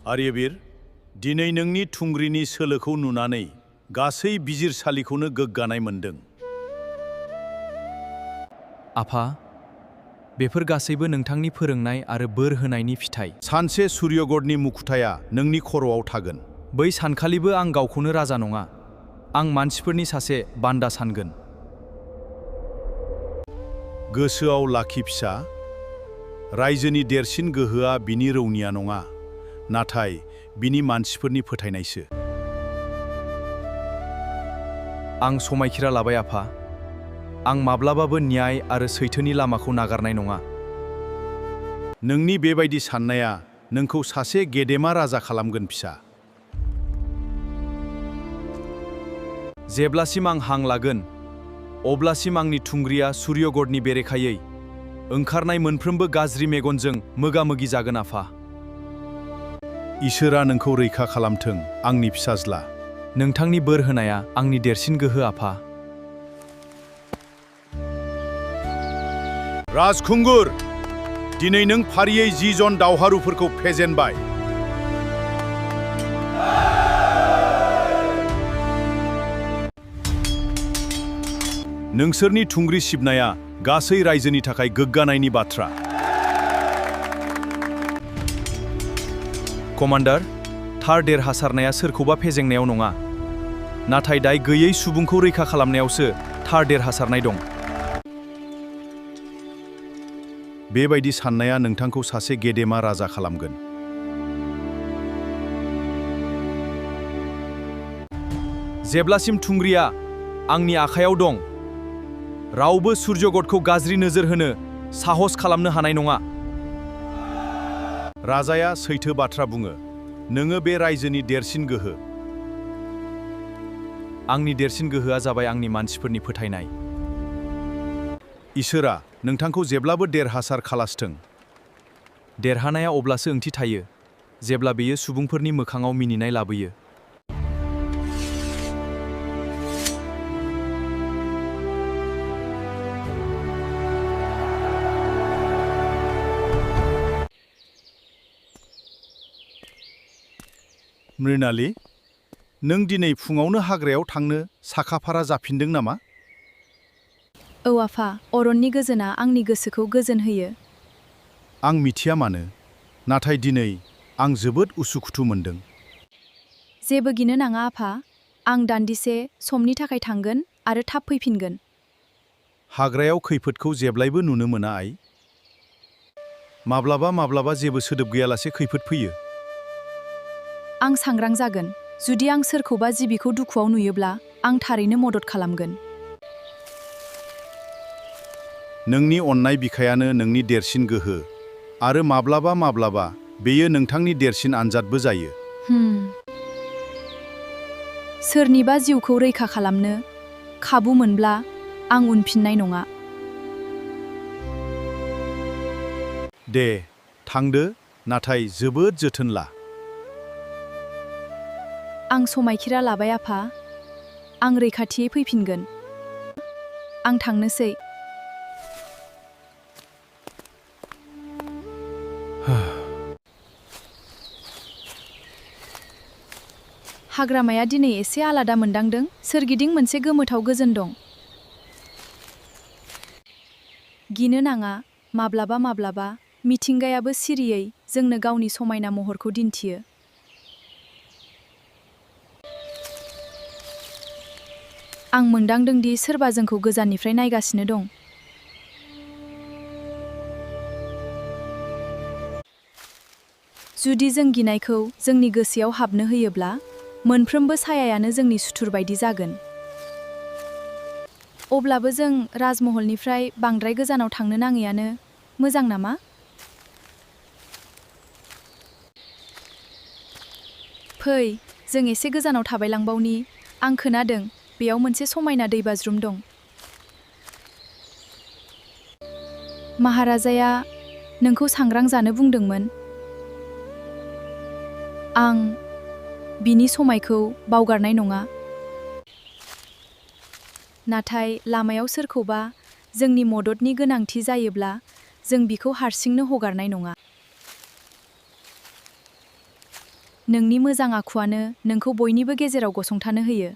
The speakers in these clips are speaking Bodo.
आर्यवीर, दिनै नोंनि थुंग्रिनि सोलोखौ नुनानै गासै बिजिरसालिखौनो गोग्गानाय मोन्दों। आफा, बेफोर गासैबो नोंथांनि फोरोंनाय आरो बोर होनायनि फिथाइ। सानसे सूर्यगढ़नि मुकुटाया नोंनि खर'आव थागोन। बै सानखालिबो आं गावखौनो राजा नङा, आं मानसिफोरनि सासे बान्दा सानगोन। गोसोआव लाखि फिसा, रायजोनि देरसिन गोहोआ बिनि रौनिया नङा, नाथाय बिनि मानसिफोरनि फोथायनायसो। आं समायखिरा लाबाय आफा, आं माब्लाबाबो न्याय आरो सैथोनि लामाखौ नागारनाय नङा। नोंनि बेबायदि साननाया नोंखौ सासे गेदेमा राजा खालामगोन फिसा। जेब्लासिम आं हां लागोन, अब्लासिम आंनि थुंग्रिया सूर्यगढ़नि बेरेखायै ओंखारनाय मोनफ्रोमबो गाज्रि मेगनजों मोगा-मोगि जागोन आफा। इसोरा नोंखौ रैखा खालामथों आंनि फिसाज्ला। नोंथांनि बोर होनाया आंनि देरसिन गोहो आफा। राजखुंगुर, दिनै नों फारियै 10 जन दावहारुफोरखौ फेजेनबाय। नोंसोरनि थुंग्रि सिबनाया गासै रायजोनि थाखाय गोग्गानायनि बाथ्रा। कमान्डार, थार देरहासारनाया सोरखौबा फेजेननायाव नङा, नाथाय दाय गैयै सुबुंखौ रैखा खालामनायावसो थार देरहासारनाय दं। बेबायदि साननाया नोंथांखौ सासे गेदेमा राजा खालामगोन। जेब्लासिम थुंग्रिया आंनि आखायाव दं, रावबो सूर्यगढ़खौ गाज्रि नोजोर होनो साहस खालामनो हानाय नङा। राजाया सैथो बाथ्रा बुङो, नोङो बे रायजोनि देरसिन गोहो। आंनि देरसिन गोहोआ जाबाय आंनि मानसिफोरनि फोथायनाय। इसोरा नोंथांखौ जेब्लाबो देरहासार खालामथों। देरहानाया अब्लासो ओंथि थायो, जेब्ला बेयो सुबुंफोरनि मोखाङाव मिनिनाय लाबोयो। मृणाली, नों दिनै फुङावनो हाग्रायाव थांनो साखाफारा जाफिनदों नामा? औ आफा, अरननि गोजोना आंनि गोसोखौ गोजोन होयो। आं मिथिया मानो, नाथाय दिनै आं जोबोद उसुखुथु मोनदों। जेबो गिनो नाङा आफा, आं दान्दिसे समनि थाखाय थांगोन आरो थाब फैफिनगोन। हाग्रायाव खैफोदखौ जेब्लायबो नुनो मोना आइ। माब्लाबा माब्लाबा जेबो सोदोब गैयालासे खैफोद फैयो। आं सांग्रां जागोन। जुदि आं सोरखौबा जिबिखौ दुखुआव नुयोब्ला, आं थारैनो मदद खालामगोन। नोंनि अननाय बिखायानो नोंनि देरसिन गोहो, आरो माब्लाबा माब्लाबा बेयो नोंथांनि देरसिन आनजादबो जायो। सोरनिबा जिउखौ रैखा खालामनो खाबु मोनब्ला आं उनफिननाय नङा। दे, थांदो, नाथाय जोबोद जोथोन ला। आं समायखिरा लाबाय आफा, आं रैखाथियै फैफिनगोन। आं थांनोसै। हाग्रामाया दिनै एसे आलादा मोनदांदों, सोरगिदिं मोनसे गोमोथाव गोजोन दं। गिनो नाङा, माब्लाबा माब्लाबा मिथिंगायाबो सिरियै जोंनो गावनि समायना महरखौ दिन्थियो। आं मोनदांदों दि सोरबा जोंखौ गोजाननिफ्राय नायगासिनो दं। जुदि जों गिनायखौ जोंनि गोसोआव हाबनो होयोब्ला, मोनफ्रोमबो सायायानो जोंनि सुथुर बायदि जागोन। अब्लाबो जों राजमहलनिफ्राय बांद्राय गोजानाव थांनो नाङैयानो मोजां नामा? फै, जों एसे गोजानाव थाबायलांबावनि। आं खोनादों बेयाव मोनसे समायना दैबाज्रुम दं। महाराजाया नोंखौ सांग्रां जानो बुंदोंमोन। आं बिनि समायखौ बावगारनाय नङा। नाथाय लामायाव सोरखौबा जोंनि मददनि गोनांथि जायोब्ला, जों बिखौ हारसिंनो हगारनाय नङा। नोंनि मोजां आखुआनो नोंखौ बयनिबो गेजेराव गसंथानो होयो।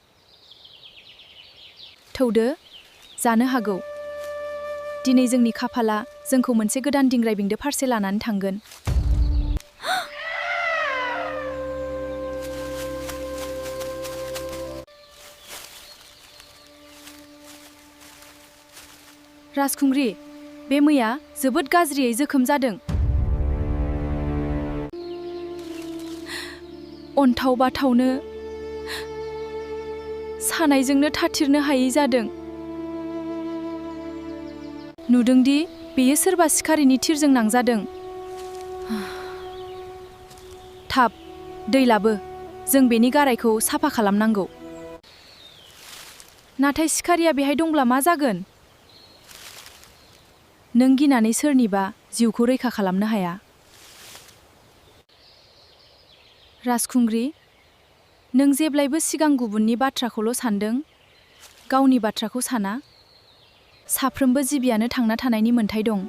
थौदो, जानो हागौ दिनै जोंनि खाफाला जोंखौ मोनसे गोदान दिंग्राय बिंदो फारसे लानानै थांगोन। राजखुंग्रि, बे मैया जोबोद गाज्रियै जोखोम जादों। अन्थाव बाथावनो सानायजोंनो थाथिरनो हायै जादों। नुदोंदि बेयो सोरबा सिखारिनि थिरजों नांजादों। थाब दै लाबो, जों बेनि गारायखौ साफा खालामनांगौ। नाथाय सिखारिया बेहाय दंब्ला मा जागोन? नों गिनानै सोरनिबा जिउखौ रैखा खालामनो हाया। राजखुंग्रि, नों जेब्लायबो सिगां गुबुननि बाथ्राखौल' सानदों, गावनि बाथ्राखौ साना। साफ्रोमबो जिबियानो थांना थानायनि मोन्थाय दं।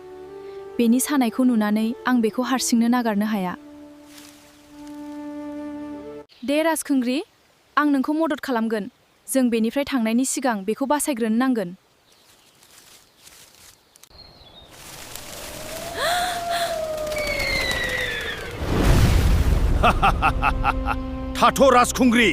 बेनि सानायखौ नुनानै आं बेखौ हारसिंनो नागारनो हाया। दे राजखुंग्रि, आं नोंखौ मदद खालामगोन। जों बेनिफ्राय थांनायनि सिगां बेखौ बासायग्रोनो नांगोन। थाथ' राजखुंग्रि!